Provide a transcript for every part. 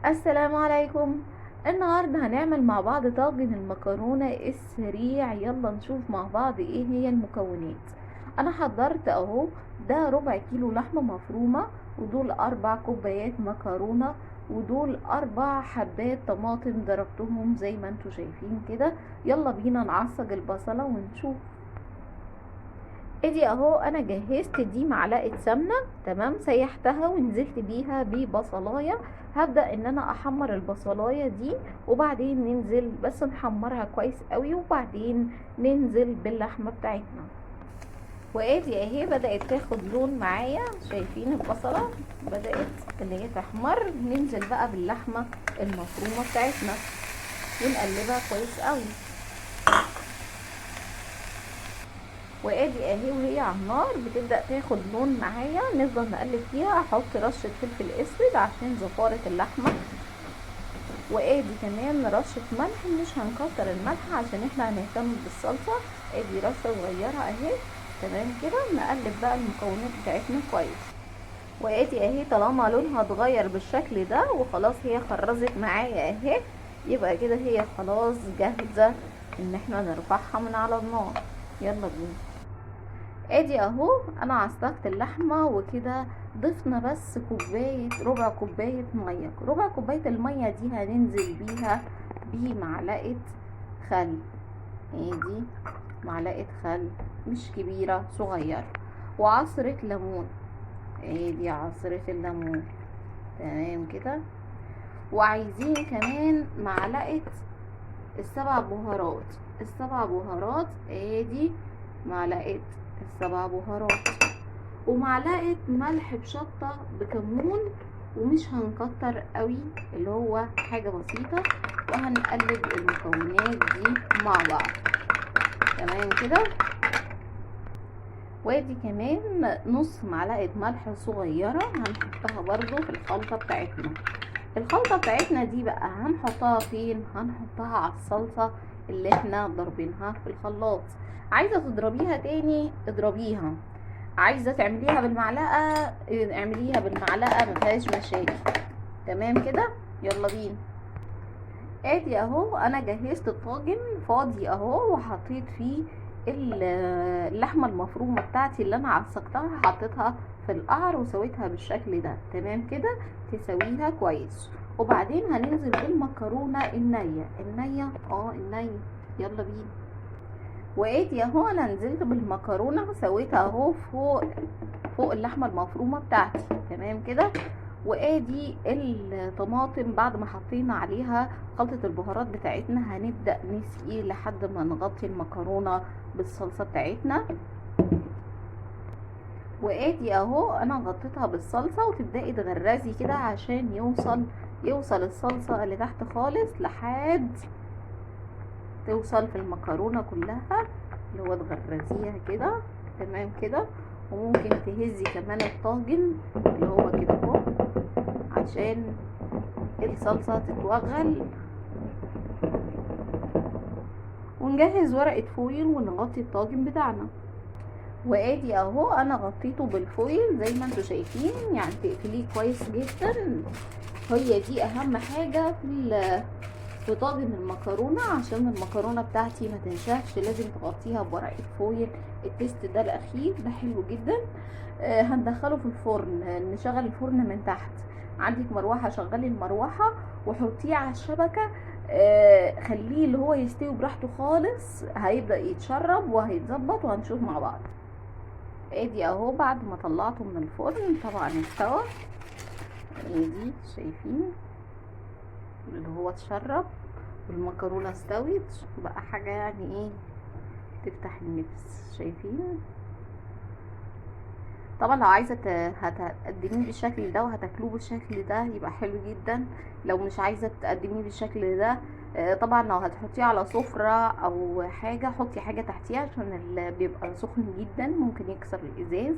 السلام عليكم. النهاردة هنعمل مع بعض طاجن المكرونة السريع. يلا نشوف مع بعض ايه هي المكونات. انا حضرت اهو ده ربع كيلو لحمة مفرومة، ودول 4 كوبايات مكرونة، ودول 4 حبات طماطم ضربتهم زي ما انتوا شايفين كده. يلا بينا نعصج البصلة ونشوف. ادي اهو انا جهزت دي معلقة سمنة، تمام، سيحتها ونزلت بيها ببصلاية. هبدأ ان انا احمر البصلاية دي وبعدين ننزل بس نحمرها كويس قوي، وبعدين ننزل باللحمة بتاعتنا. وادي اهي بدأت تاخد لون معايا، شايفين البصلة بدأت اللي هي تحمر. ننزل بقى باللحمة المفرومة بتاعتنا ونقلبها كويس قوي. وادي اهي وهي على النار بتبدأ تاخد لون معايا، نفضل نقلب فيها. احط رشة فلفل اسود عشان زفارة اللحمة، وادي كمان رشة ملح، مش هنكتر الملح عشان احنا هنهتم بالصلصة. ادي رشة صغيرة اهي، تمام كده. نقلب بقى المكونات بتاعتنا كويس. وادي اهي طالما لونها اتغير بالشكل ده وخلاص هي خرزت معايا اهي، يبقى كده هي خلاص جاهزة ان احنا نرفعها من على النار. يلا بينا. ادي اهو انا عصقت اللحمة وكده، ضفنا بس ربع كوباية مية. ربع كوباية المية دي هننزل بيها بمعلقة خل، ادي معلقة خل مش كبيرة، صغيرة، وعصرة ليمون، ادي عصرة الليمون، تمام كده. وعايزين كمان معلقة السبع بهارات، السبع بهارات ادي معلقة السبع بهارات، ومعلقة ملح بشطة بكمون، ومش هنكتر قوي اللي هو حاجة بسيطة. وهنقلب المكونات دي مع بعض، تمام كده. وادي كمان نص معلقة ملح صغيرة هنحطها برضو في الخلطة بتاعتنا. الخلطة بتاعتنا دي بقى هنحطها فين؟ هنحطها على الصلصة اللي احنا ضاربينها في الخلاط. عايزة تضربيها تاني اضربيها، عايزة تعمليها بالمعلقة اعمليها بالمعلقة، ما فيهاش مشاكل، تمام كده. يلا بينا. ادي اهو انا جهزت الطاجن فاضي اهو، وحطيت فيه اللحمة المفرومة بتاعتي اللي انا عصقتها، حطيتها في القعر وسويتها بالشكل ده، تمام كده. تسويها كويس. وبعدين هننزل بالمكرونة النية، النية النية، يلا بينا. وادي اهو انا نزلت بالمكرونة سويتها اهو فوق اللحمة المفرومة بتاعتي، تمام كده. وادي الطماطم بعد ما حطينا عليها خلطة البهارات بتاعتنا هنبدأ نسقي لحد ما نغطي المكرونة بالصلصة بتاعتنا. وادي اهو انا غطيتها بالصلصة، وتبدأي تغرزي كده عشان يوصل الصلصة اللي تحت خالص لحد توصل في المكرونة كلها، اللي هو تغرزيها كده، تمام كده. وممكن تهزي كمان الطاجن اللي هو كده اهو عشان الصلصة تتوغل. ونجهز ورقة فويل ونغطي الطاجن بتاعنا. وادي اهو انا غطيته بالفويل زي ما انتوا شايفين، يعني تقفليه كويس جدا. هي دي اهم حاجة في طاجن المكرونة، عشان المكرونة بتاعتي ما تنشفش لازم تغطيها بورقة فويل. ال test ده الاخير ده حلو جدا. هندخله في الفرن، نشغل الفرن من تحت. عندك مروحة شغلي المروحة وحطيه على الشبكة، خليه اللي هو يستوي براحته خالص، هيبدأ يتشرب وهيتظبط وهنشوف مع بعض. ادي اهو بعد ما طلعته من الفرن طبعا استوى، ادي شايفين اللي هو اتشرب والمكرونة استوت بقى، حاجة يعني ايه تفتح النفس، شايفين. طبعا لو عايزة هتقدميه بالشكل ده وهتاكلوه بالشكل ده يبقى حلو جدا. لو مش عايزة تقدميه بالشكل ده، طبعا لو هتحطيه على سفرة او حاجة حطي حاجة تحتيها عشان بيبقى سخن جدا ممكن يكسر الازاز.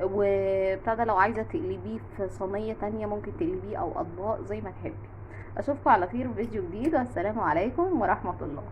وابتدى لو عايزة تقلبيه في صينية تانية ممكن تقلبيه او اطباق زي ما تحبي. اشوفكم على خير في فيديو جديد، والسلام عليكم ورحمة الله.